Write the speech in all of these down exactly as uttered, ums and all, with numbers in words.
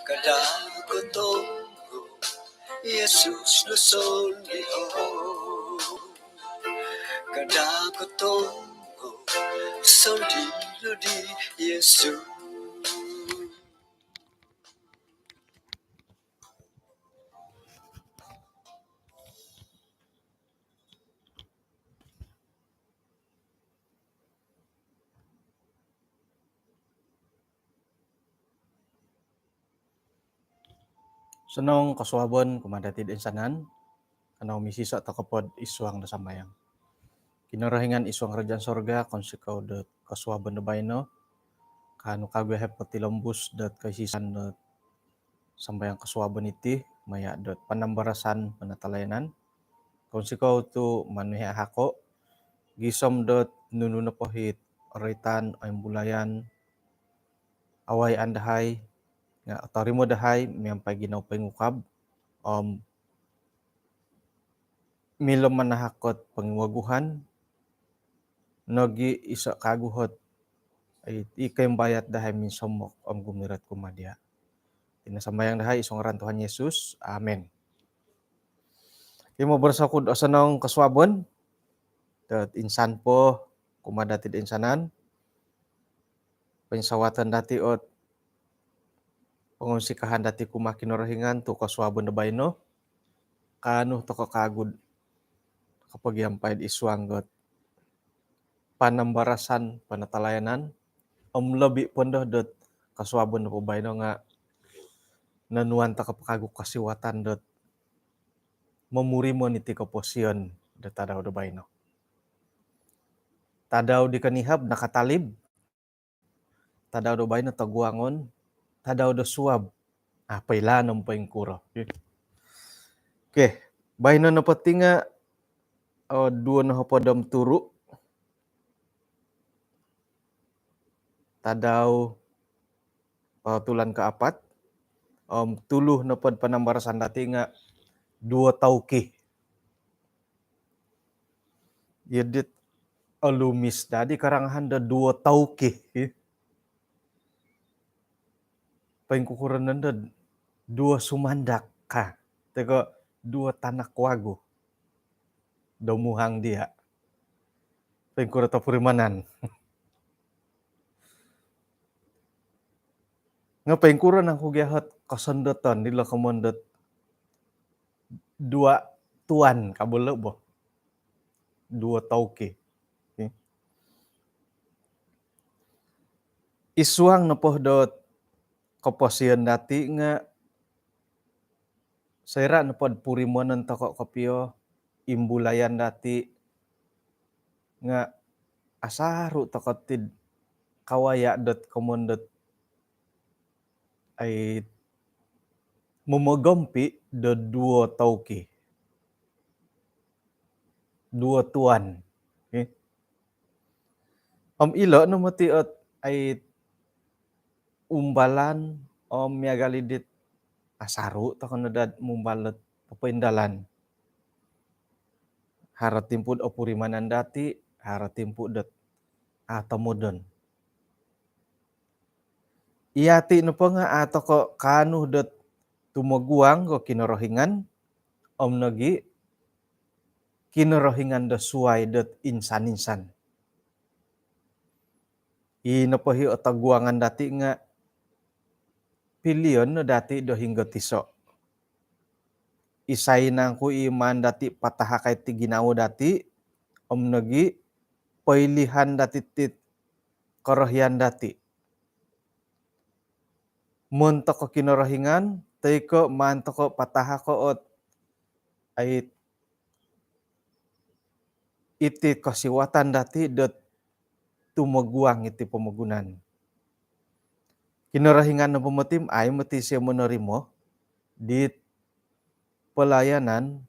Kada' kotongo Yesus no sondii'. Kada' kotongo sondii' no di Yesus. Osonong kosuabon kumaa dati' do insanan. Kanou misiso' toko pod id suang do sambayang. Kinorohingan id suang karajaan sorga, kounsikou dot kosuabon do baino. Kaanu kagu yahai potilombus dot koisisan dot sambayang kosuabon iti maya' dot panambarasan penatalayanan. Kounsikou tu' manu i' ahako' gisom dot nunu nopo it roitan, oimbulayan, awayaan dahai nga' otorimo dahai miampai ginawo poingukab om milo manahak ot pongiwaguhan nogi' iso' kagu ot i, i koimbayat dahai minsomok om gumirot kumaa diya'. Iti no sambayang dahai id suang ngaran Tuhan Yesus. Amin. Okey, moboros oku'd osonong kosuabon dot insan po kumaa dati' do insanan. Poinsawatan dati' ot pongunsikahan dati' kumaa Kinorohingan tu' kosuabon do baino kaanu toko' kagu'd kopogiampai'd id suang dot panambarasan penatalayanan om lobi' pondo dot kosuabon nopo baino nga' nonuan toko' po kagu' kosiwatan dot momurimon iti koposion do tadau do baino. Tadau di konihab nakatalib, tadau do baino toguangon, tadau do suab, ah, poilaan om poingkuro. Okey, baino nopo ti nga', eh, duo nohopod om turu', tadau, eh, tulan kaapat, om tulu nopod panambarasan dati' nga' duo tauki. Iyo dit olumis dadi karangahan do duo tauki. Poingkukuro nondo duo sumandak ka. Toi ko duo tanak wagu do muhang diya'. Poingkuro topurimanan. Nga' poingkuro nangku gia ot kosondoton dilo komoyon dot duo tuan ka bo lo' bo. Duo tauki. Okey. Id suang nopo dot koposion dati' nga' soira' nopod purimonon toko' kopio, imbulayan dati' nga' asaru' toko' tid kawaya' dot komoyon dot ai momogompi' do duo tauki, duo tuan. Okey. Om ilo' no moti ot ai umbalan om miagal i' dit asaru' toko' no dot mumbal dot popoindalan. Haro timpu' dot opurimanan dati', haro timpu' dot atomodon. Iyati' nopo nga' a' toko' kaanu dot tumoguang ko Kinorohingan om nogi' kinorohingan do suwai dot insan-insan. I nopo i' o toguangan dati' nga' pilion no dati' do hinggo tiso'. Isai nangku i maan dati' patahakai ti ginawo dati' om nogi' poilihan dati' tit korohian dati'. Montok ko Kinorohingan toi ko' maan toko' patahako' ot ai iti kosiwatan dati' dot tumoguang iti pomogunan. Kinorohingan nopo moti, ai moti siyo monorimo dit palayanan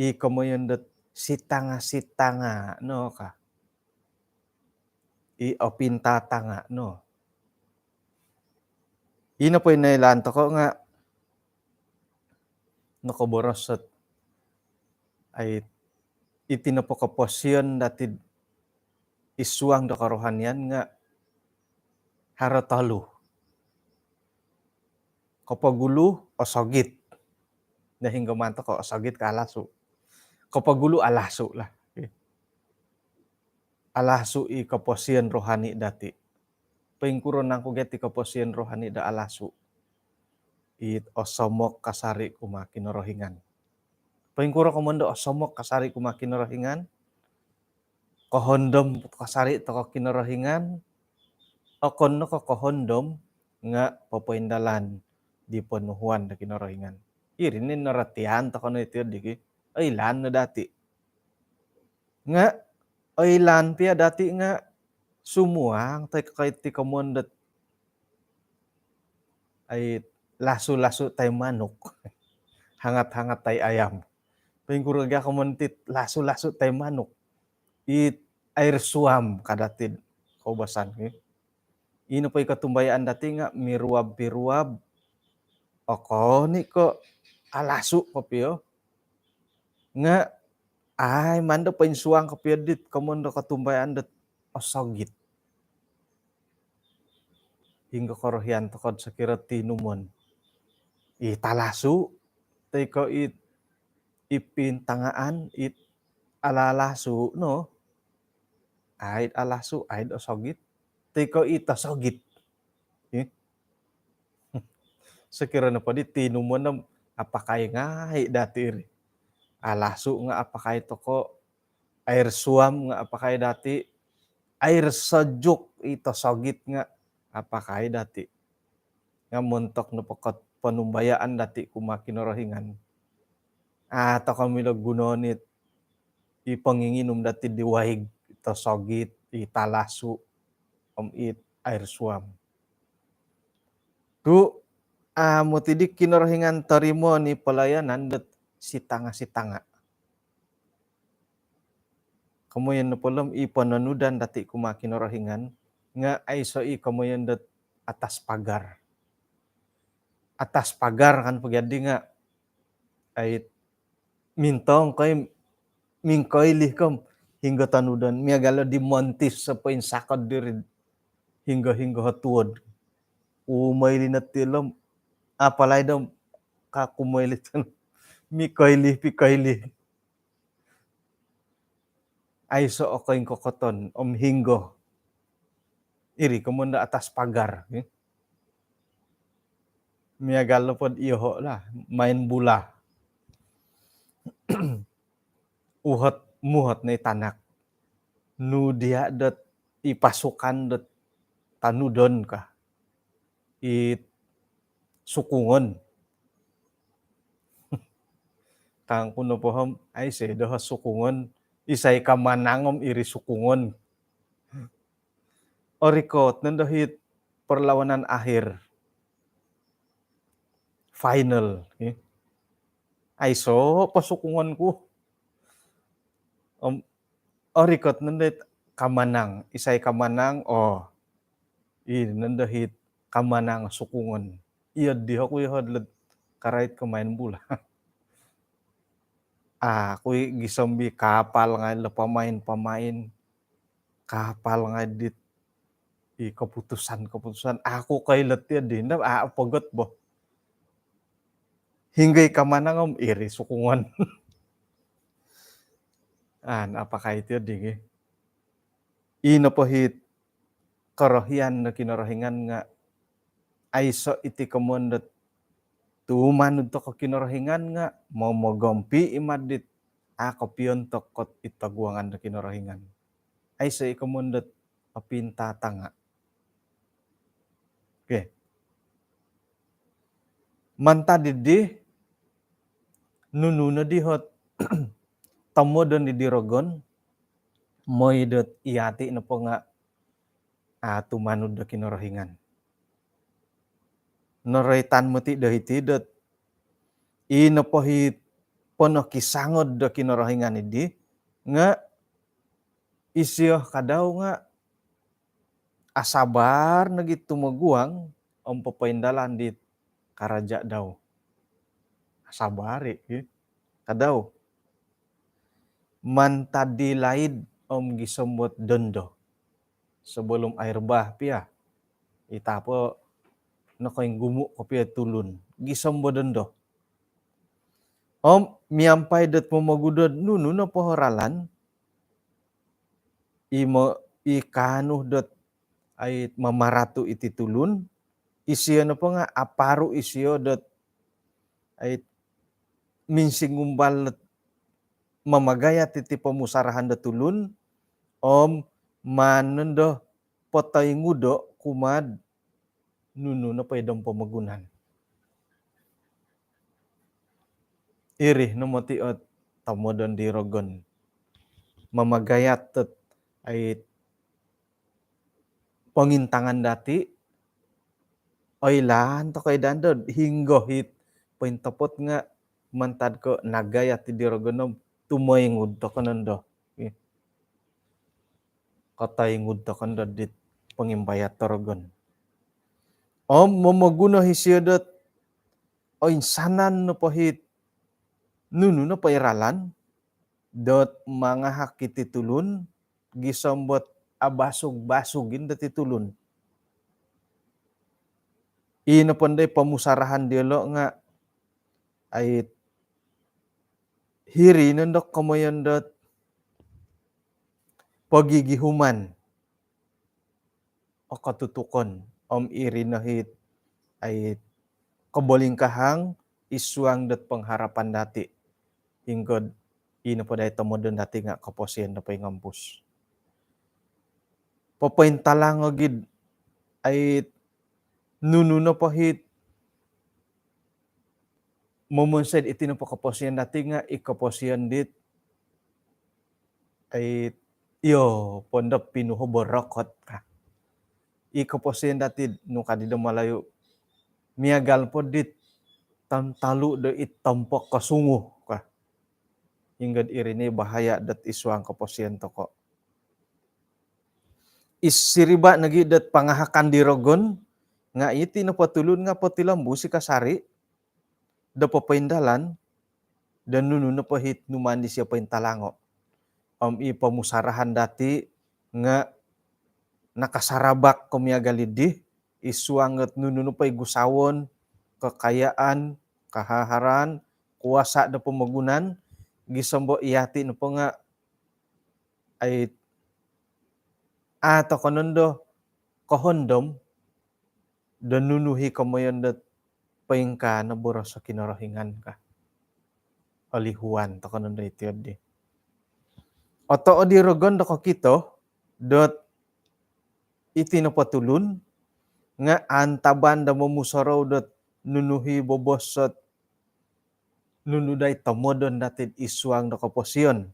i komoyon dot sitanga-sitanga no ka. I opintatanga no. Ino po i noilaan toko' nga' nokoboros ot ai iti nopo koposion dati'd id suang do korohanian nga' haro tolu. Kopogulu osogit. Nah, hinggo maan toko' osogit ka alasu'? Kopogulu alasu' lah. Alasu' i koposion rohani dati'. Poingkuro nangku gati koposion rohani do alasu'? It osomok kasari' kumaa Kinorohingan. Poingkuro komoyon do osomok kasari' kumaa Kinorohingan? Kohondom kasari' toko' Kinorohingan. Okon no ko' kohondom nga' popoindalan di ponuhuan do Kinorohingan. Iri ni norotian toko' no iti digi. Oilaan no dati'. Nga' oilaan pia dati' nga' sumuang toi ko' iti komoyon dot ai lasu-lasu tai manuk. Hangat-hangat tai ayam. Poingkuro gia komoyon ti lasu-lasu tai manuk? It air suam ka dati' koubasan, eh. Ino po i kotumbayaan dati' nga' miruab-piruab. Okon i ko' alasu' kopio. Nga' ai maan do poinsuang kopio dit komoyon do kotumbayaan dot osogit. Hinggo korohian toko'd sokiro tinumon? I talasu', toi ko' i, i pintangaan, i alalasu' no. Ai alasu', ai osogit, toi ko' i tosogit? Ih. Sokiro nopo di tinumon om apakai ngai' dati' iri? Alasu' nga' apakai toko', air suam nga' apakai dati', air sejuk i tosogit nga' apakai dati'? Nga' montok nopo ko' ponumbayaan dati' kumaa Kinorohingan, a' toko' milo gunoon it i ponginginum dati' di waig, tosogit, i talasu' om it air suam. Tu' amu' ti di Kinorohingan torimoon i palayanan dot sitanga-sitanga. Komoyon nopo lo om i pononudan dati' kumaa Kinorohingan nga' aiso' i komoyon dot atas pagar. Atas pagar kan po gia di nga' ai mintong ko i, mingkoilih ko om hinggo tonudon, miagal o di montis o poinsakod diri hinggo-hinggo o tuod. Umoilih no ti lo om apalai do ka kumoilih, mikoilih-pikoilih. Aiso' o koingkokoton om hinggo. Iri komoyon do atas pagar, eh. Miagal nopo'd iyoho' lah, main bola. Uhot, muhot no i tanak. Nu diya' dot i pasukan dot tonudon ka, i sukungon? Kangku nopo om, aiso' doho' sukungon, isai kamanang om iri sukungon. Orikot nondo hit perlawanan akhir, final, eh. Aiso' po sukungon ku. Om orikot nondo hit kamanang, isai kamanang, oo, i nondo hit kamanang sukungon. Iyo di oku iyoho' dilo karait ko main bola. Aku i gisom bi kapal ngai' lo pamain-pamain. Kapal ngai' dit i keputusan-keputusan. Aku koilo ti di, nda, a' pogot bo. Hinggo i kamanang om iri sukungon. An, apakai ti di gi? Ino po hit korohian do Kinorohingan nga' aiso' iti komoyon dot tumanud toko' Kinorohingan nga' momogompi' i mad dit a' kopiontok ot i toguangan do Kinorohingan. Aiso' i komoyon dot opintatanga'. Okey. Mantad iddi, nunu noddi ot tomodon iddi rogon, moi dot iyati' nopo nga' a' tumanud do Kinorohingan. Noroitan moti' do hiti dot i nopo i ponokisangod do Kinorohingan iddi nga' isio kadau nga' asabar nogi tumoguang om popoindalan dit karaja' dau. Asabar i' kadau. Mantad di laid om gisom dot dondo. Sebelum air bah pia. Ita po nokoinggumu' kopio tulun gisom bo dondo. Om miampai dot momoguno nunu nopo o ralan i mo-, i kaanu dot ai mamaratu' iti tulun, isio nopo nga' aparu' isio dot ai minsingumbal dot mamagayat iti pomusarahan do tulun, om maan nondo potoingudo' kumaa'd nunu nopo i dom pomogunan. Iri no moti' ot tomodon di rogon. Mamagayat dot ai pongintangan dati', oilaan toko' i' dando hinggo hit pointopot nga' mantad ko' nagayat di rogon om tumoingud toko' nondo. Kotoingud toko' nondo dit pongimbayat do rogon. Om momoguno isio dot oinsanan nopo hit nunu nopo i ralan dot mangahak iti tulun gisom dot abasug-basug i' dati tulun. I nopo ndai pomusarahan diyolo' nga' ai hiri nondo komoyon dot pogigihuman o kotutukon, om iri no hit ai kobolingkahang id suang dot pengharapan dati'. Hinggo'd i nopo dai tomodon dati' nga' koposion do poingompus. Popointalang ogi'd ai nunu nopo hit momonsoi'd iti nopo koposion dati' nga' i koposion dit ai iyo pondo pinuho borokot ka. I koposion dati'd nu kadi do Malayu, miagal po dit tantalu' do i tompok kosungu ka. Hinggo'd iri ni bahaya dot id suang koposion toko'. Id siriba' nogi' dot pangahakan di rogon nga' iti nopo tulun nga' potilombus i' kasari' do popoindalan do nunu nopo hit numaan disio pointalango'. Om i pomusarahan dati' nga' nakasarabak ko miagal iddi id suang dot nunu nopo i gusawon, kakayaan, kahaharaan, kuasa' do pomogunan, gisom bo iyati' nopo nga' ai a' toko' nondo kohondom do nunu i komoyon dot poingkaa no boros o Kinorohingan ka. Olihuan toko' nondo iti oddi. Otood i rogon do kokito dot iti nopo tulun nga' antaban do momusorou dot nunu i bobos ot nunu dai tomodon dati'd id suang do koposion.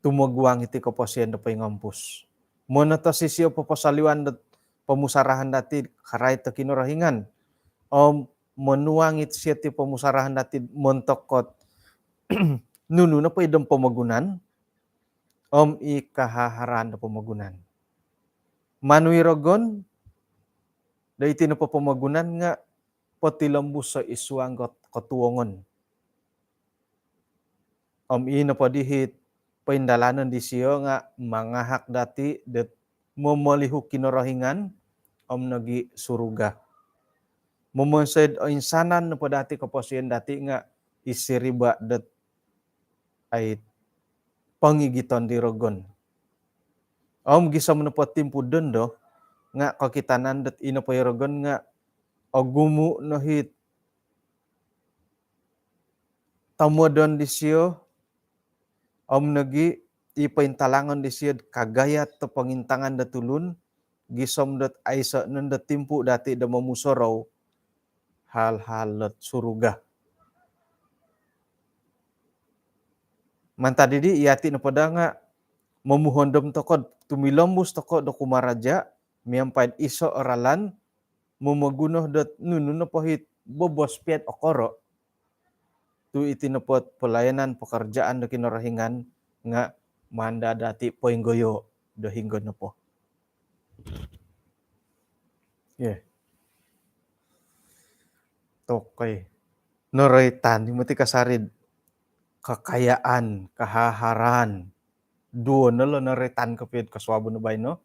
Tumoguang iti koposion do poingompus. Monotos isio poposoliwan dot pomusarahan dati'd karait do Kinorohingan. Om monuang isio ti pomusarahan dati'd montok ot nunu nopo i dom pomogunan om i kahaharaan do pomogunan. Manu i rogon do iti nopo pomogunan nga' potilombus o id suang kot-, kotuongon. Om i nopo dihit poindalanon disio nga' mangahak dati' dot momolihu Kinorohingan om nogi' suruga. Momonsoi'd oinsanan nopo dati' koposion dati' nga' id siriba' dot ai pongigiton di rogon. Om gisom nopo timpu dondo nga' kokitanan dot i nopo i rogon nga' ogumu' no hit tomodon disio om nogi' i pointalangon disio'd kagayat do pongintangan do tulun gisom dot aiso' nondo timpu dati' do momusorou hal-hal dot suruga. Mantad iddi iyati' nopo daa nga' momuhondom toko'd tumilombus toko' do kumaraja' miampai'd iso' o ralan momoguno dot nunu nopo hit bobos pia'd okoro'. Tu' iti nopo't pelayanan pekerjaan do Kinorohingan nga' manda dati' poinggoyo' do hinggo nopo. Ye. Tokoi. Noroitan i' moti kasari'd kakayaan, kahaharaan. Duo no lo noroitan kopio'd kosuabon baino.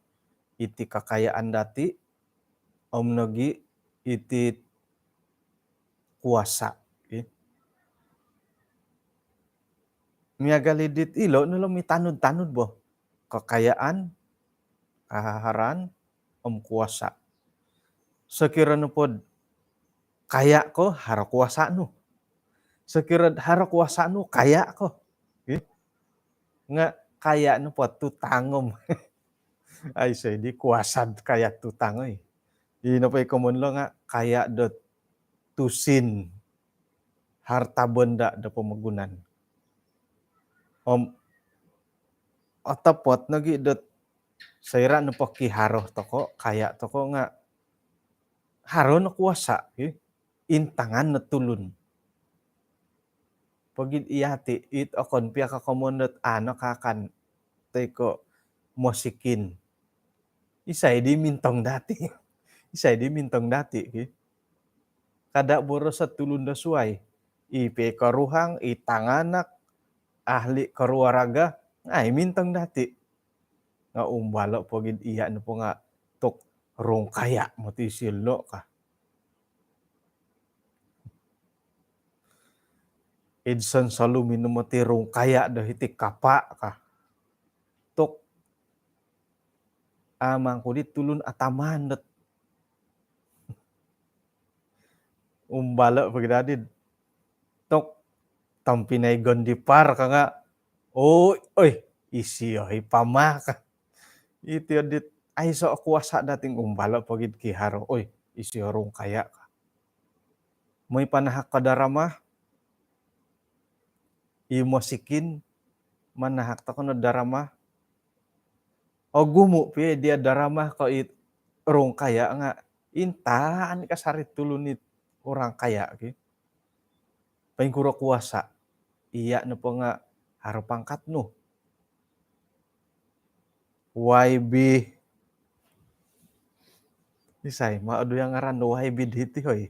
Iti kakayaan dati', om nogi iti kuasa. Okey. Miagal i dit ilo no lo mitanud-tanud bo. Kekayaan, kahaharaan, om kuasa. Sokiro nopod kaya ko, haro kuasa nu. Sokiro haro kuasa nu, kaya ko. Okey. Nga kaya nopo tutang om aiso di kuasa kaya tutang, oi. Ino po i komoyon lo nga kaya dot tusin harta benda do pomogunan. Om otopot nogi dot soira nopo kiharo toko, kaya toko nga haro no kuasa, okey. Intangan no tulun. Pogi iyati, it okon pia kokomon dot ano kakan toi ko mosikin. Isai di mintong dati? Isai di mintong dati, okey? Kada boroso tulun do suai. I pia koruhang, i tanganak, ahli keluarga, ai mintong dati. Nga umbalo pogi iya nopo nga tok rongkaya moti isio lo ka. Edson selalu minum moti rongkaya do hiti kapa ka. Tok amang ku di tulun ataman dot umbalo pogi dadi. Tok tompinai Gondipar ka nga. Oi, oi, isio i pama ka. Iti dit aiso kuasa dati nga umbalo pogi kiharo. Oi, isio rongkaya ka. Moi panahak ko darama, i mosikin, manahak toko no darama. Ogumu pia dia darama ko i rongkaya nga intangan kasari tulun it orang kaya, okey. Poingkuro kuasa? Iya nopo nga haro pangkat nu. Y B. Isai ma odu yang ngaran do Y B di hiti, hoi?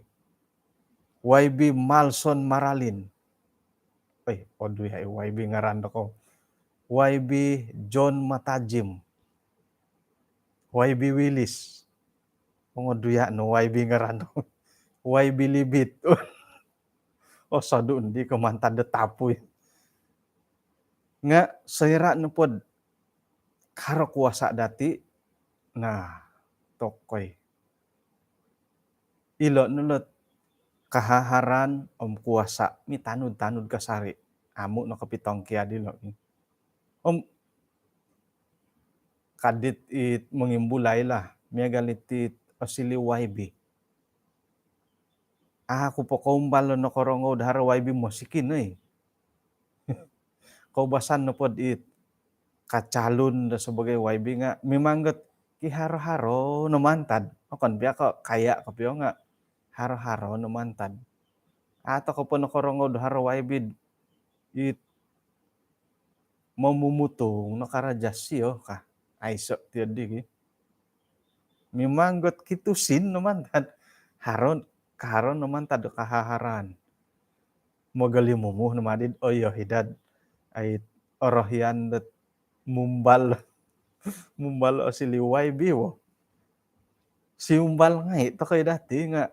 Y B Malson Maralin. Oi, odu ya Y B ngaran do ko. Y B John Matajim. Y B Willis. Ongodu ya no Y B ngaran do ko. Y B Libit. Osodu ndi ko mantad do tapui. Nga soira nopod haro kuasa dati, nah, tokoi. Ilo no lot kahaharaan om kuasa mitanud-tanud kasari. Amu no kopitongkiad ilo. Om kadit it mongimbulai lah, miagal iti osiliu Y B. Aku po koumbal nokorongou do haro Y B mosikin, oi. Koubasan nopod it kacalon do sebagai Y B nga mimang got kiharo-haro no mantad. Okon pia ko kaya kopio nga haro-haro no mantad. Atau ko po nokorongou do haro Y B it momumutung no karaja sio ka. Aiso tio di ki. Mimang got kitusin no mantad. Haro, kaharo no mantad do kahaharaan. Mogolimumuh no madid, oyo hidad. Ai orohian dot mumbal. Mumbal osiliu Y B wo. Siumbal ngai tokoi dati nga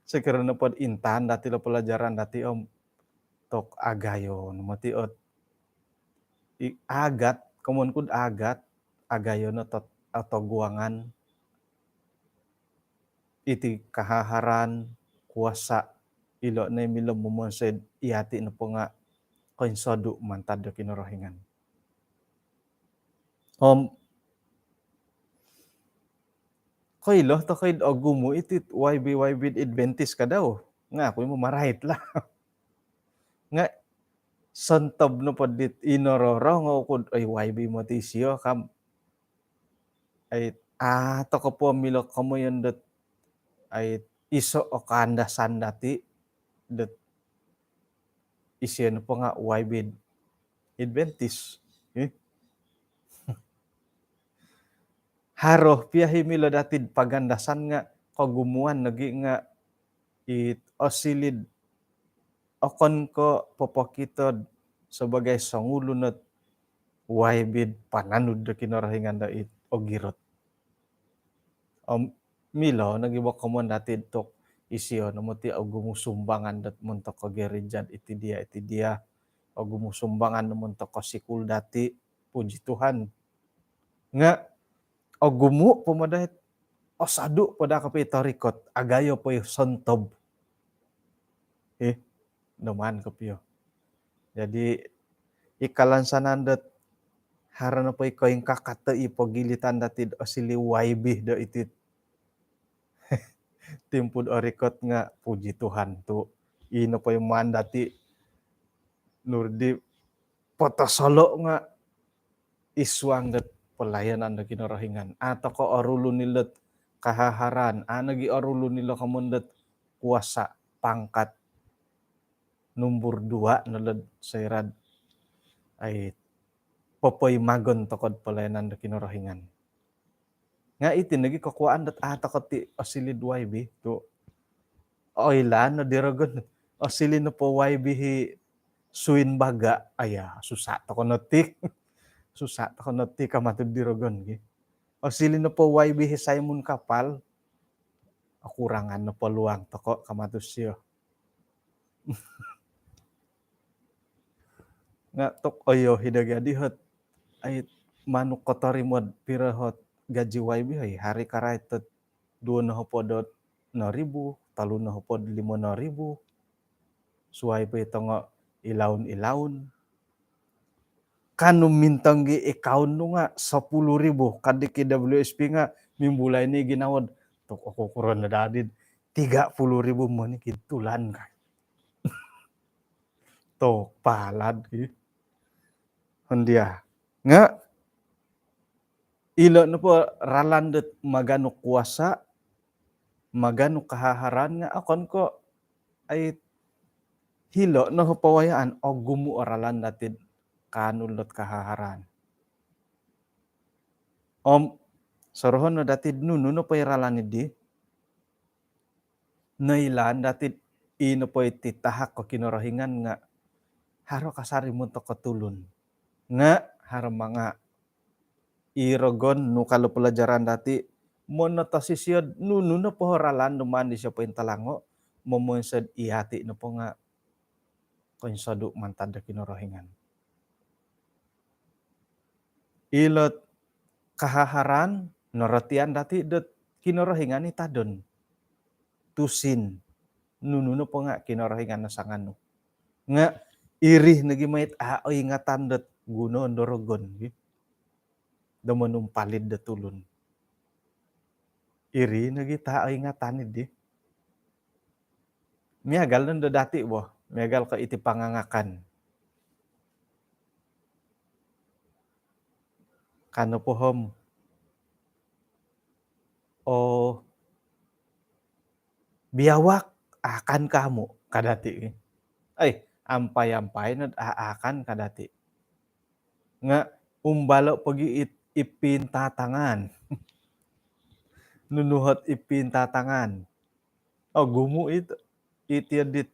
sokiro nopod intan dati lo pelajaran dati om tok agayo no moti ot i agat, komoyon kud agat, agayo no tot otoguangan iti kahaharaan, kuasa, ilo no i milo momonsoi iyati nopo nga koinsodu mantad do Kinorohingan. Om koilo tokoi ogumu iti Y B, Y B Adventist kadau. Nga aku i mamarait lah. Nga sontob nopo dit inororongou kud, oi, Y B moti sio kam. Ai, ah, toko po milo komoyon dot, ai, iso o kaandasan dati dot isio nopo nga Y B Adventist. Eh? Haro pia i milo dati pagandasan nga kogumuan nogi nga it osilid okon ko popokito sebagai songulun ot Y B pananud do Kinorohingan do it ogirot. Om Milo nogi bo komoyon dati tu isio no moti ogumu sumbangan dot montok ko gereja iti dia, iti dia. Ogumu sumbangan no montok ko sikul dati, puji Tuhan. Nga ogumu po modait, osodu po da kopio torikot, agayo po i sontob. Ih, doman kopio. Jadi, i kalansanan dot haro nopo i koingkakat i pogilitan dati osiliu Y B do iti timpu do orikot nga, puji Tuhan tu i nopo i maan dati nurdi potosolo nga id suang dot pelayanan do Kinorohingan. A toko orulun ilo dot kahaharan, a nogi orulun ilo komoyon dot kuasa, pangkat, numbur dua no ilo dot soira dot ai popoimagon toko do pelayanan do Kinorohingan. Nga iti nogi kokuaan dot a toko ti osiliu do Y B tu oilaan no di rogon. Osiliu nopo Y B hi Suin Baga, aya, susah toko no ti. Susah toko no ti ka matu di rogon gi. Osiliu nopo Y B hi Simon Kapal, okurangan no peluang toko ka matu sio. Nga tok oyo hida gadi hot, ai, manuk kotori mod piro hot gaji Y B, hai, hari karait dot duo nohopod dot no ribu, tolu nohopod limo no ribu. Suai po i tongo ilaun-ilaun. Kanu mintong gi account nu nga sepuluh ribu, kadi ki W S P nga mimbulai ni ginawo dot, tok oku kuro no dadi tiga puluh ribu moni kintulan ka. Tok palad ki. Hondia. Nga ilo nopo ralan dot maganu kuasa, maganu kahaharan nga okon ko ai hilo no pawayaan, ogumu o ralan dati kaanu dot kahaharan. Om sorohon no dati nunu nopo i ralan di noilaan dati, i nopo i titahak ko Kinorohingan nga haro kasari montok ko tulun. Nga haro manga i rogon nu kalau pelajaran dati, monotosi sio nunu nopo ralan do maan disio pointalango, momonsoi ati nopo nga koinsodu mantad do Kinorohingan. Ilo dot kahaharan, norotian dati dot Kinorohingan i tadon. Tusin, nunu nopo nga Kinorohingan no sanganu. Nga iri nogi mai dot a oingatan dot gunoon do rogon gi do monumpalid do tulun. Iri nogi dot a oingatan di. Miagal nondo dati bo, miagal ko iti pangangakan. Kano pohom, oh, biawak, akan kamu, ka dati. Ai, ampai-ampai no dot a akan, ka dati. Nga umbalo pogi it, i pintatangan. Nunu hot i pintatangan. Ogumu it, iti dit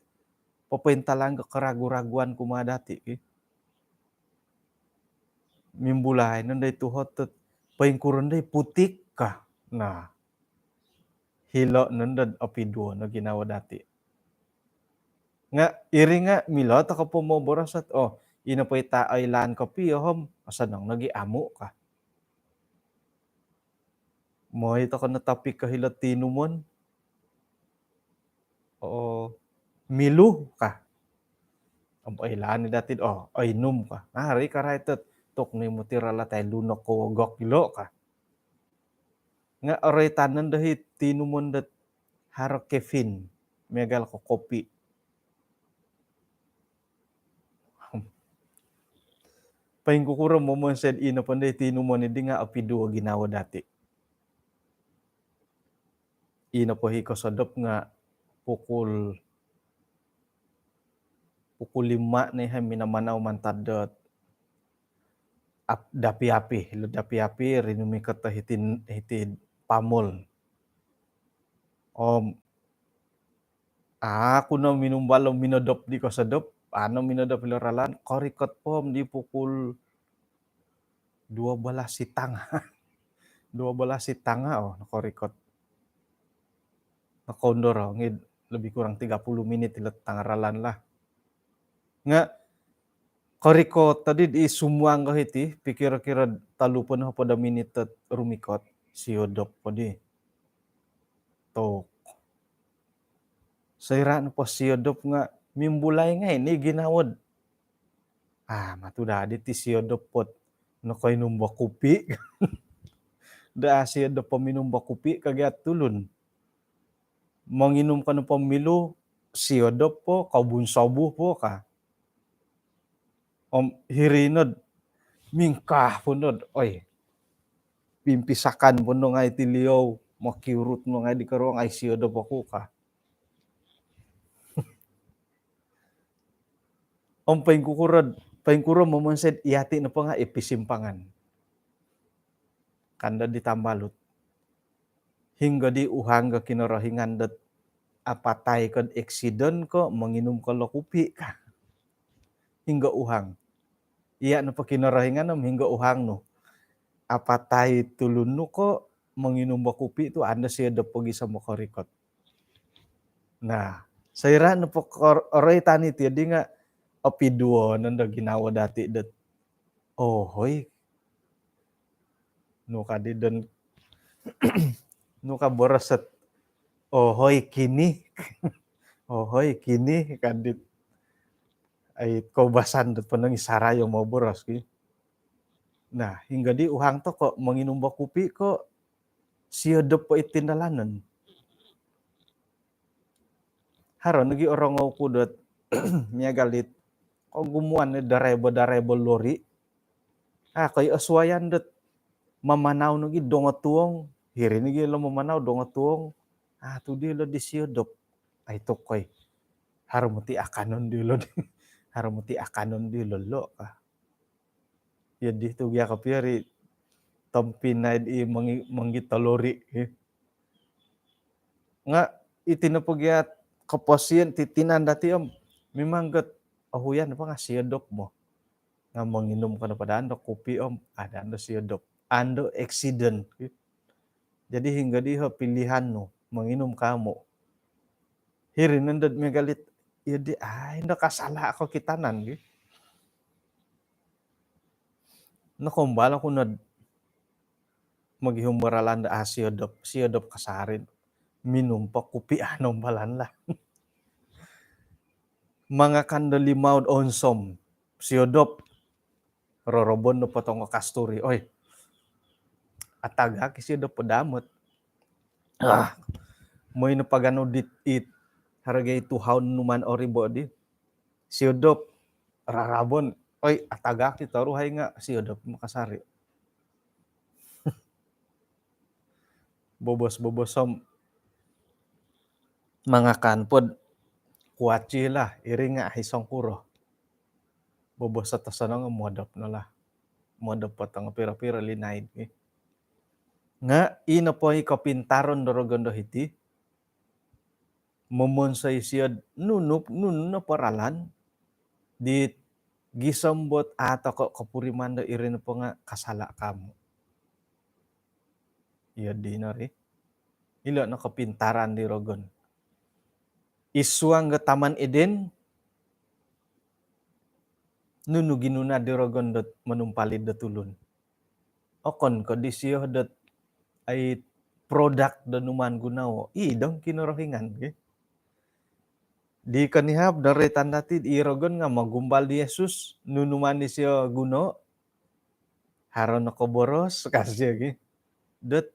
popointalang ko keragu-raguan kumaa dati ki. Mimbulai nondo i tuhot dot poingkuro nondo i putik ka. Nah, hilo nondo dot opiduo no ginawo dati. Nga iri nga milo toko po moboros dot, oh, ino po i dot a oilaan kopio om osonong nogi amu ka. Moi toko no topik ko hilo tinumon. Oh, milu ka. Om oilaan i dati dot, oh, oinum ka. Nah, iri karait dot tok ni moti ralan tai lunok ko wogok ilo ka. Nga oroitan nondo i tinumon dot haro caffeine, miagal ko kopi. Poingkukuro momonsoi ino po nondo i tinumon di nga opiduo ginawo dati. Ino po i kosodop nga pukul, pukul lima no i hai minamanau mantad dot ap-, dapi-api, ilo dapi-api, rinumikot do hiti, hiti pamul. Om aku no minumbal om minodop di kosodop, anu minodop ilo ralan, korikot po om di pukul dua belas setengah. Dua belas setengah, oh, nokorikot. Nakaundor ngid lebih kurang tiga puluh minit ilo tanga ralan lah. Nga korikot tadi di sumuang ko hiti, pikir-kira talu po no pada minit tet rumikot, siodop po di. Tok. Soira nopo siodop nga mimbulai ngai ni ginawo. Ah, matu dadi ti siodop pot nokoinum bo kupi. Da siodop po minum bo kupi kagiat tulun. Monginum ko nopo milu, siodop po, kobun sobu po ka. Om hiri nod mingkah po nod, oi. Pimpisakan po no ngai ti liou, mokiurut no ngai di karuang, ai siodop oku ka. Om poingkukuro, poingkuro momonsoi dot iyati nopo nga i pisimpangan. Kando di tambalut. Hinggo di uhang ko Kinorohingan dot apatai ko eksiden ko monginum ko lo kupi ka. Hinggo uhang. Iya nopo Kinorohingan om hinggo uhang nu. Apatai tulun nu ko monginum bo kupi tu ando siodop pogi sama korikot. Nah, soira nopo kor-, oroitan iti di nga opiduo nondo ginawo dati dot, oh, hoi. Nu kadi don, nu ka boros dot, oh, hoi kini. Oh, hoi kini kadi. Ai koubasan dot ponong isara yo mau boros ki. Nah, hinggo di uhang toko monginum bo kupi ko siodop po iti dalanon. Haro nogi orongou ku dot miagal dit kogumuan ni daraibo-daraibo lori. Ah, koi osuayan dot mamanau nogi dongotuong. Hiri nogi lo mamanau dongotuong. Ah, tu di lo di siodop. Ai tokoi. Haro moti akanon di lo di. Haro moti akanon di lo lo ka. Iyo di tu gia kopio ri tompinai di mongi-, mongitolori, eh. Nga iti nopo gia koposion ti tinan dati om memang got ohuyan nopo nga siodop mo. Nga monginum ko nopo daa ndo kupi om ada ndo siodop. Ando eksiden, eh. Jadi hinggo di ho pilihan nu monginum ko amu. Hiri nondo miagal dit, iyo di ai ndo kasala ko kitanan gi. Nokombal oku nod mogihum do ralan do, ah, siodop, siodop kasari. Minum po kupi, ah, nombalan lah. Mangakan do limau do onsom, siodop. Rorobon do potong kasturi. Oi. Atagak i siodop po damot. Ah, moi no paganu dit it. Hargai tuhaun numan oribo di. Siodop, rarabon. Oi, atagak i toruhai nga siodop makasari. Bobos-bobos om mangakan pod kuaci lah, iri nga ai songkuro. Bobos sotosonong modop no lah. Modop potong piro-piro linaid ni. Nga ino po i kopintaron do rogon do hiti. Momonsoi sio nunu, nunu nopo ralan dit gisom dot a toko kopuriman do iri nopo nga kasala kamu. Iyo dino ri. Ilo no kopintaran di rogon. Id suang do Taman Eden, nunu ginuna di rogon dot monumpalid do tulun? Okon ko disio dot ai produk do numan gunowo. I dong Kinorohingan, ki. Di konihab do roitan dati i rogon nga mogumbal di Yesus, nunu man disio guno, haro no koboros, ka sio, ki. Dot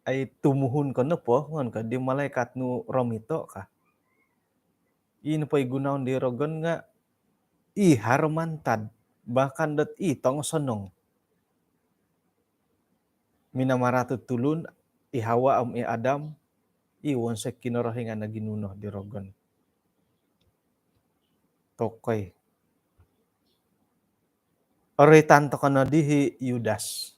ai tumuhun ko nopo, ngon ko di malaikat nu romito ka. I nopo i gunoon di rogon nga i haro mantad, bahkan dot i tongosonong. Minamaratu tulun, i Hawa om i Adam, i wonsoi Kinorohingan no ginuno di rogon. Tokoi. Roitan toko no di hi Yudas.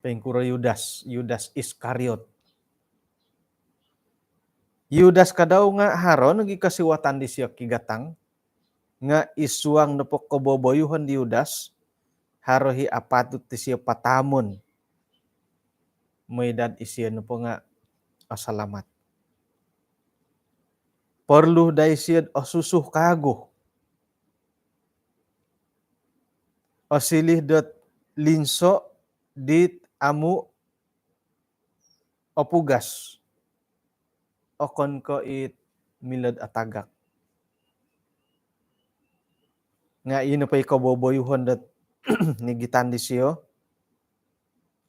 Poingkuro Yudas, Yudas Iskariot. Yudas kadau nga haro nogi kosiwatan disio kigatang, nga id suang nopo koboboyuhon di Yudas, haro hi apatut disio pataamon. Mooi dot isio nopo nga' asalamat. Porlu dai isio osusu kagu. Osiliu dot linso dit amu' opugas. Okon ko' it milo'd atagak. Nga' ino po i koboboyuhon dot nigitan disio.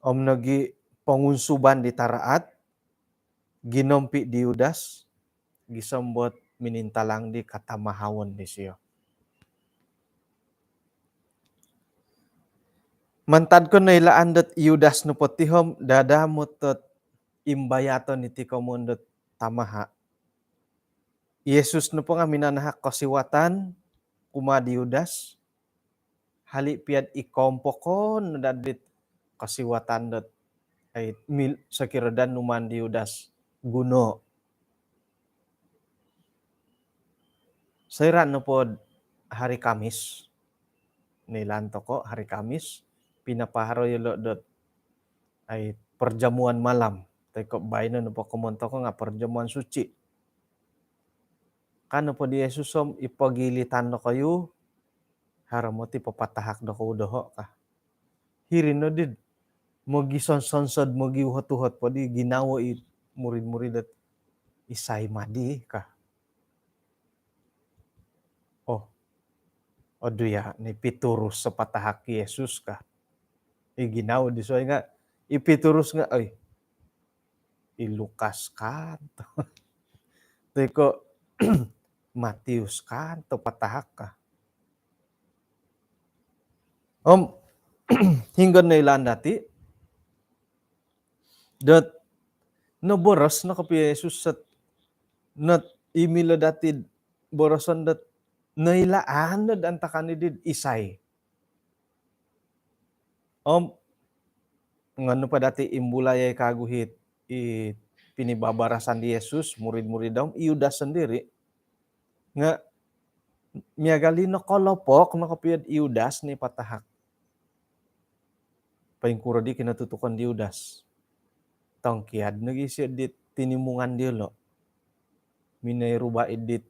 Om nogi' pongunsuban di taraat, ginompi' di Yudas, gisom dot minintalang di katamahawon disio. Mantad ko noilaan dot Yudas nopo ti om dadamot dot imbayaton iti komoyon dot tamaha'. Yesus nopo nga' minanahak kosiwatan kumaa di Yudas, hali' piya'd i kompokon no daa dit kosiwatan dot, ai, mil-, sokiro daa numaan di Yudas guno. Soira' nopod hari Kamis, noilaan toko' hari Kamis, pinapaharo iyolo' dot, ai, perjamuan malam. Toi ko' baino nopo komoyon toko' nga' perjamuan suci. Ka nopo di Yesus om, ipogilitan dokoyu, haro moti papatahak dokoyu doho' ka. Hiri noddi'd mogisonsonsod, mogiuhot-uhot poddi ginawo i murid-murid dot, isai maddi ka. Oh, odu ya, ni Pitrus o patahak Yesus ka. I ginawo di suai nga', i Pitrus nga', oi, i Lukas kanto. Toi ko' Matius kanto patahak ka. Om, hinggo noilaan dati' dot noboros no kopio Yesus sot, not i milo dati'd boroson dot noilaan nod antakan iddi'd isai. Om, nga' nopo dati' imbulayai kagu hit i pinibabarasan di Yesus, murid-murid dau om i Yudas sondiri'. Nga' miagal i nokolopok no kopio'd i Yudas ni patahak. Poingkuro di kinotutukon di Yudas? Tongkiad nogi' isio dit tinimungan diyolo'. Minoi ruba' iddit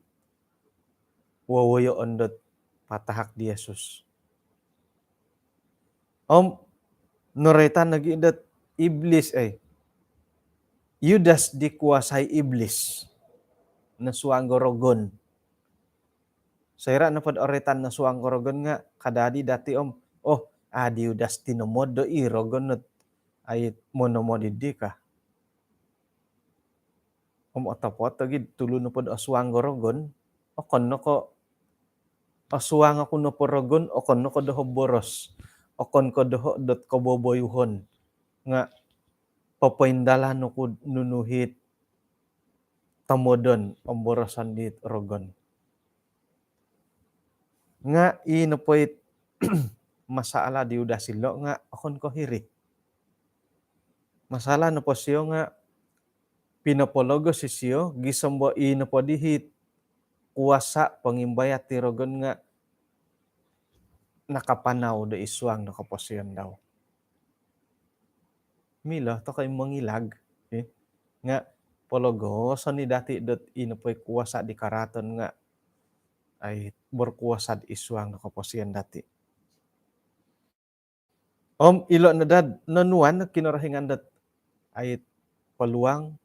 wowoyoon dot patahak di Yesus. Om noroitan nogi' dot iblis, eh, Yudas dikuasai iblis. Nosuang do rogon. Soira' nopod oroitan nosuang do rogon nga' kadadi dati' om, oh, a' di Yudas tinomod do i rogon not, ai, monomod iddi ka. Om otopot ogi'd tulu nopod osuang do rogon, okon no ko' osuang oku nopo rogon, okon no ko' doho' boros, okon ko' doho' dot koboboyuhon, nga' popoindalan oku'd nunu hit tomodon om boroson dit rogon. Nga' i nopo it masalah di Yudas ilo' nga' okon ko' hiri. Masalah nopo sio nga' pinopologos isio, gisom do i nopo dihit kuasa' pongimbayat di rogon nga' nakapanau do isuang do koposion dau. Milo toko' i mongilag, eh. Nga' pologoson i dati' dot i nopo i kuasa' di karaaton nga', ai, berkuasa' isuang do koposion dati'. Om ilo' no daa'd nonuan Kinorohingan dot, ai, peluang,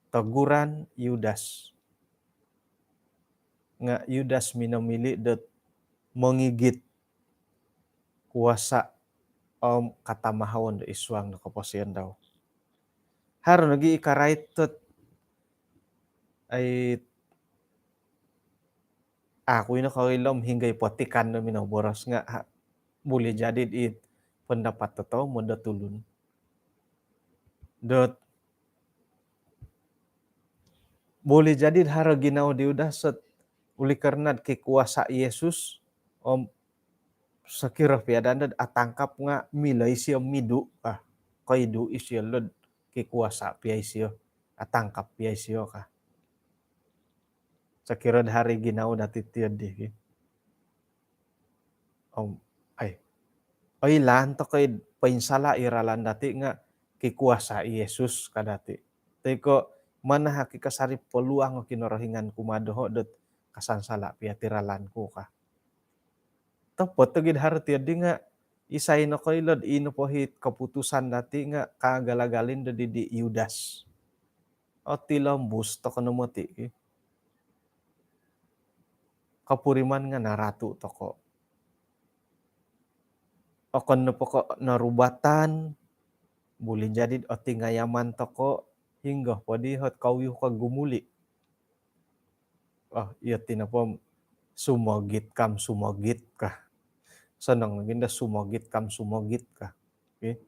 teguran Yudas. Nga' Yudas minomili' dot mongigit kuasa' om katamahawon do isuang do koposion dau. Haro nogi' i karait dot, ai, aku ino koilo om hinggo i potikan do minoboros nga', ha, boleh jadi i pendapat do tomod do tulun dot boleh jadi haro ginawo di Yudas sot oleh karana kikuasa' Yesus, om sokiro piya daa dot atangkap nga' milo isio midu' ka, koidu' isio lo'd kikuasa' piya isio, atangkap piya isio ka. Sokiro'd haro i ginawo dati' tiyo'ddi ki. Om, ai. Oilaan toko' i'd poinsala' i ralan dati' nga' kikuasa i Yesus ka dati. Toi ko manahak i kasari peluang o Kinorohingan kumaa doho dot kasansala pia ti ralan ku ka. Topot ogi do haro ti di nga isai nokoilo do i nopo it keputusan dati nga kaagal-agal indo di, di Yudas. Otilombus toko no moti ki. Kopuriman nga naratu toko. Okon nopo ko norubatan, buli jadi otingayaman toko, hinggo po di hot kouyuh ko gumuli. Oh, iyo ti nopo, sumogit kam sumogit ka. Sonong lagi nda sumogit kam sumogit ka. Okey.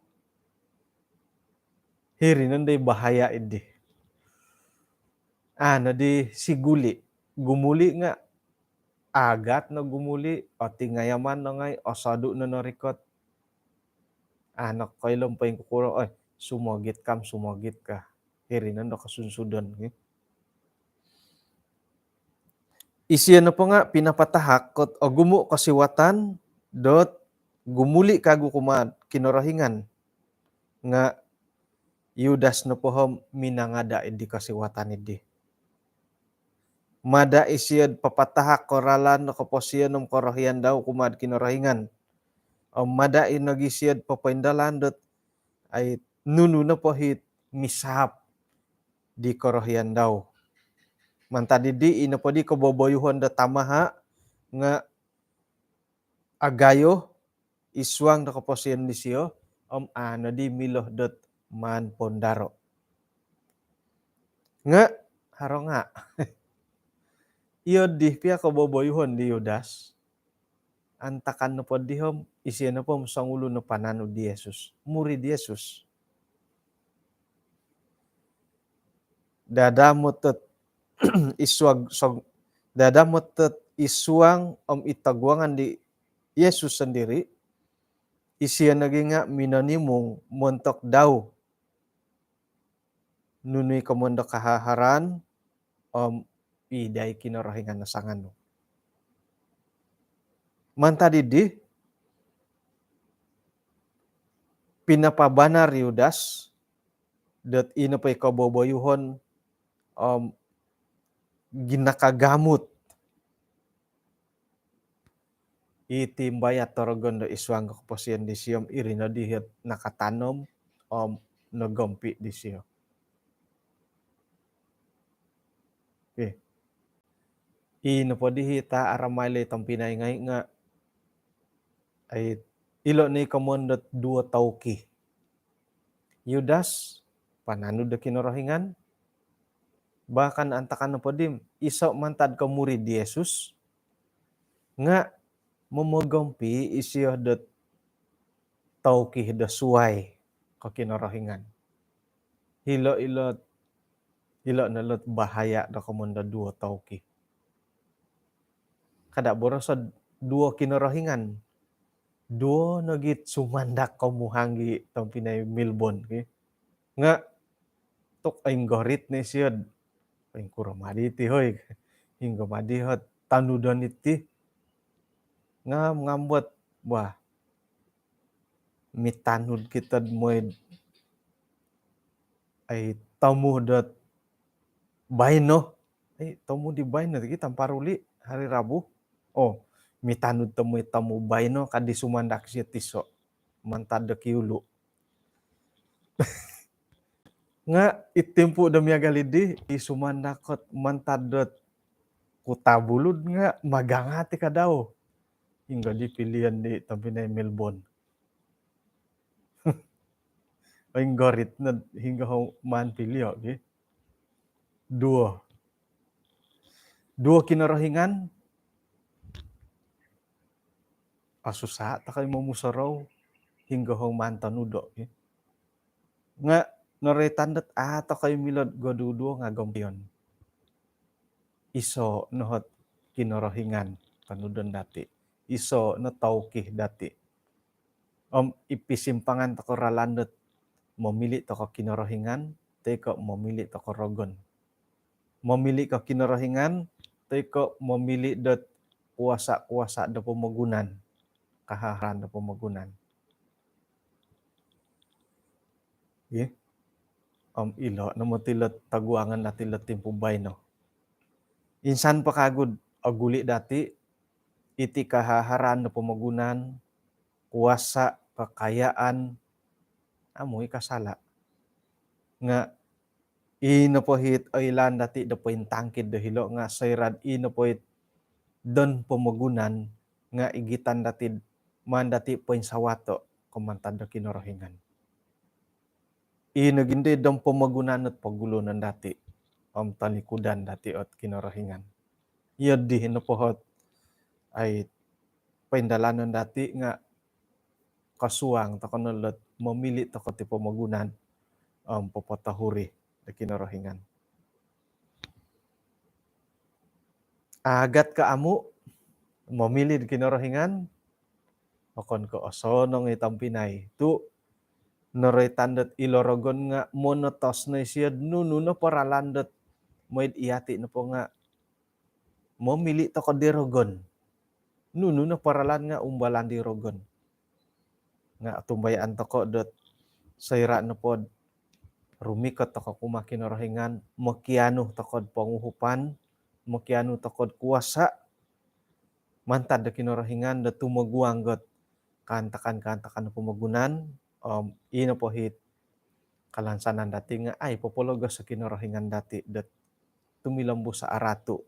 Hiri nondo i bahaya idi. Ano di si guli. Gumuli nga agat no gumuli, otingayaman no ngai, osodu no norikot. Ano koilo poingkukuro, oi, sumogit kam sumogit ka. Hiri nondo kosunsudon, ki. Isio nopo nga pinapatahak kot ogumu kosiwatan dot gumuli kagu kumaa Kinorohingan. Nga Yudas nopo om minangada idi kosiwatan idi. Mada isio do papatahak ko ralan do koposion om korohian dau kumaa Kinorohingan. Om mada i nogi isio do popoindalan dot ai nunu nopo it misaap di korohian dau. Mantad idi, i nopo di koboboyuhon do tamaha nga agayo id suang do koposion disio, om ano di milo dot maan poundaro. Nga, haro nga. Iyo di pia koboboyuhon di Yudas, antakan nopo di om, isio nopo om songulun o pananud di Yesus. Murid Yesus. Dadamot dot id suang, song-, dadamot dot id suang om id toguangan di Yesus sondiri, isio nogi nga minonimung montok dau nunu i komoyon do kahaharan, om i dai Kinorohingan no sanganu. Mantad idi, pinapabanar Yudas dot i nopo i koboboyuhon, om ginakagamut iti mbayat do rogon do id suang koposion disio om iri no di it nakatanom om nogompi disio. Okey. I nopo di it aramai lo tompinai ngai nga, ai, ilo no i komoyon dot duo tauki. Yudas, pananud do Kinorohingan, bahkan antakan nopo di om iso mantad ko murid di Yesus, nga momogompi isio dot tauki do suai ko Kinorohingan. Hilo, ilo, ilo no lot bahaya do komoyon do duo tauki. Kada boroso duo Kinorohingan. Duo nogi it sumandak komuhang di tompinai Milbon, ki. Nga, tok inggorit ni sio do, ingkuro madi ti, hoi. Hinggo madi hot tanudon iti. Ngam, ngam buat, wah. Mitanud kito do mooi, ai, tomu dot baino. Ai, tomu di baino ti ki Tamparuli hari Rabu. Oh, mitanud tomu, tomu baino ka di sumandak sio tiso. Mantad do kiulu. Nga i timpu do miagal idi, i sumandak ot mantad dot Kota Belud nga magangat i ka dau. Hinggo di pilion di tompinai Milbon. Inggorit no, hinggo ho maan pilio, ki. Duo. Duo Kinorohingan, osusa tokou momusorou, hinggo ho maan tonudo, ki. Nga noroitan dot a tokou milo do goduduo nga gompion. Iso no hot Kinorohingan tonudon dati. Iso no tauki dati. Om i pisimpangan tokou ralan dot momili tokou Kinorohingan, toi ko momili tokou rogon. Momili ko Kinorohingan, toi ko momili dot kuasa-kuasa do pomogunan, kahaharan do pomogunan. Ih. Om ilo no moti lo toguangan dati lo timpu baino. Insan po kagu do oguli dati iti kahaharaan do pomogunan, kuasa, kakayaan, amu i kasala. Nga i nopo it oilaan dati do pointongkiad do hilo nga soira do i nopo it don pomogunan nga igitan dati maan dati poinsawato ko mantad do Kinorohingan. I nogi do don pomogunan ot pogulunon dati om tolikudan dati ot Kinorohingan. Iyo di nopo ot ai poindalanon dati nga kosuang toko no lo do momili toko ti pomogunan om popotohuri do Kinorohingan. Agat ka amu momili do Kinorohingan, okon ko osonong i tompinai. Tu noroitan dot ilo rogon nga monotos no isio do nunu nopo ralan dot mooi do iyati nopo nga momili toko di rogon. Nunu nopo ralan nga umbalan di rogon. Nga otumbayaan toko dot soira nopo do rumikot toko kumaa Kinorohingan, mokianu toko do ponguhupan, mokianu toko do kuasa mantad do Kinorohingan do tumoguang ot kaantakan-kaantakan do pomogunan, om i nopo it kalansanan dati nga ai popologos o Kinorohingan dati dot tumilombus aratu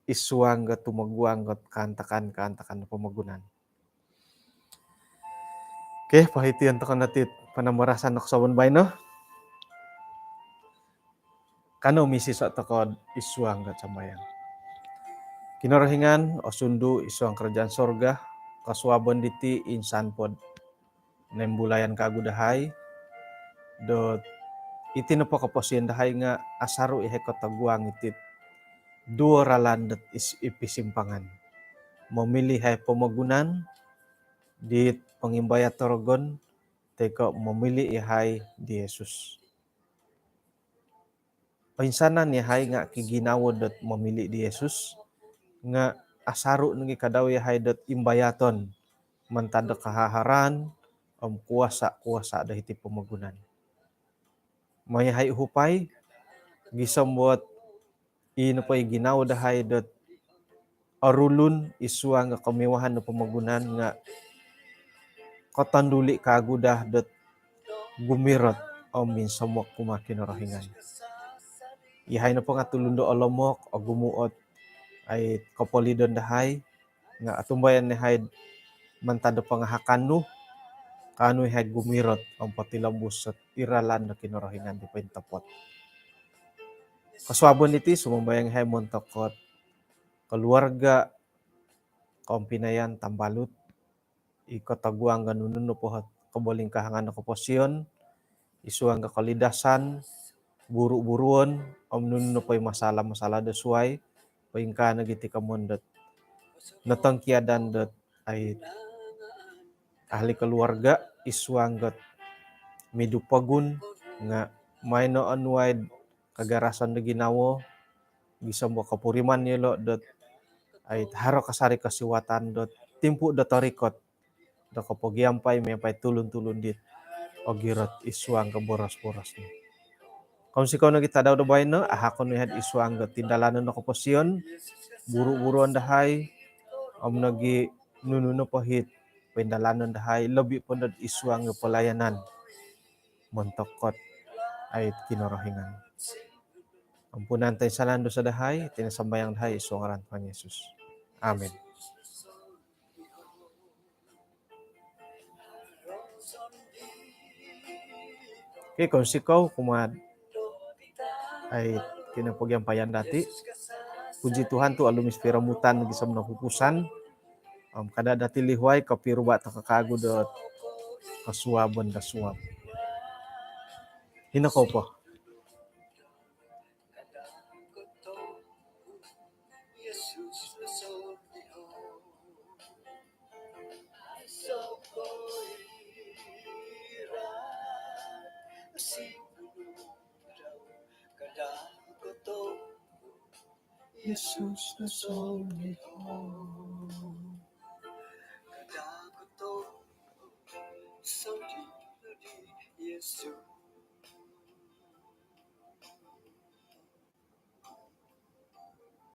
id suang ot tumoguang ot kaantakan-kaantakan do pomogunan. Okey, pohition toko no ti panambarasan do kosuabon baino. Kanou misiso toko id suang ot sambayang. Kinorohingan osundu id suang kerajaan sorga, kosuabon diti insan po do noimbulayan kagu dahai dot iti nopo koposion dahai nga asaru iyahai kotoguang iti duo ralan dot is-, ipisimpangan. Momili iyahai pomogunan dit pongimbayat do rogon, toi ko momili iyahai di Yesus. Oinsanan iyahai nga kiginawo dot momili di Yesus, nga asaru nogi kadau iyahai dot imbayaton mantad do kahaharaan om kuasa-kuasa do hiti pomogunan. Mooi iyahai uhupai, gisom dot i nopo i ginawo dahai dot orulun id suang do komiwahan do pomogunan nga kotonduli kagu daa dot gumirot om minsomok kumaa Kinorohingan. Iyahai nopo nga tulun do olomok, ogumu ot ai kopolidon dahai, nga otumbayaan iyahai mantad do pangahakan nu, kaanu iyahai gumirot om potilombus ot iralan do Kinorohingan di pointopot. Kosuabon diti sumambayang iyahai montok ot keluarga, kompinayan, tambalut, i kotoguang do nunu nopo ot kobolingkahangan do koposion, id suang do kolidasan, buru-buruon, om nunu nopo i masalah-masalah do suai, poingkaa nogi ti komoyon dot notongkiadan dot ai ahli keluarga id suang dot midu pogun, nga maai no onuai kagarasan do ginawo, gisom do kopuriman yolo dot ai haro kasari kosiwatan dot timpu do torikot do kopogiampai miampai tulun-tulun dit ogirot id suang do boros-boros nu. Kounsikou nogi tadau do baino, ahakon nu iyahai id suang do tindalanon do koposion, buru-buruon dahai, om nogi nunu nopo it poindalanon dahai, lobi po dot id suang do pelayanan montok ot ai Kinorohingan. Ampunan toinsanan dosa dahai, iti no sambayang dahai id suang ngaran Tuhan Yesus. Amin. Okey, kounsikou kumaa dot ai kinopogiampayan dati. Puji Tuhan tu olumis piromutan gisom nopupusan. Om kada dati lihuai kopiruba toko kagu dot kosuabon do suab. Hino kou po. Yesus nosoliho.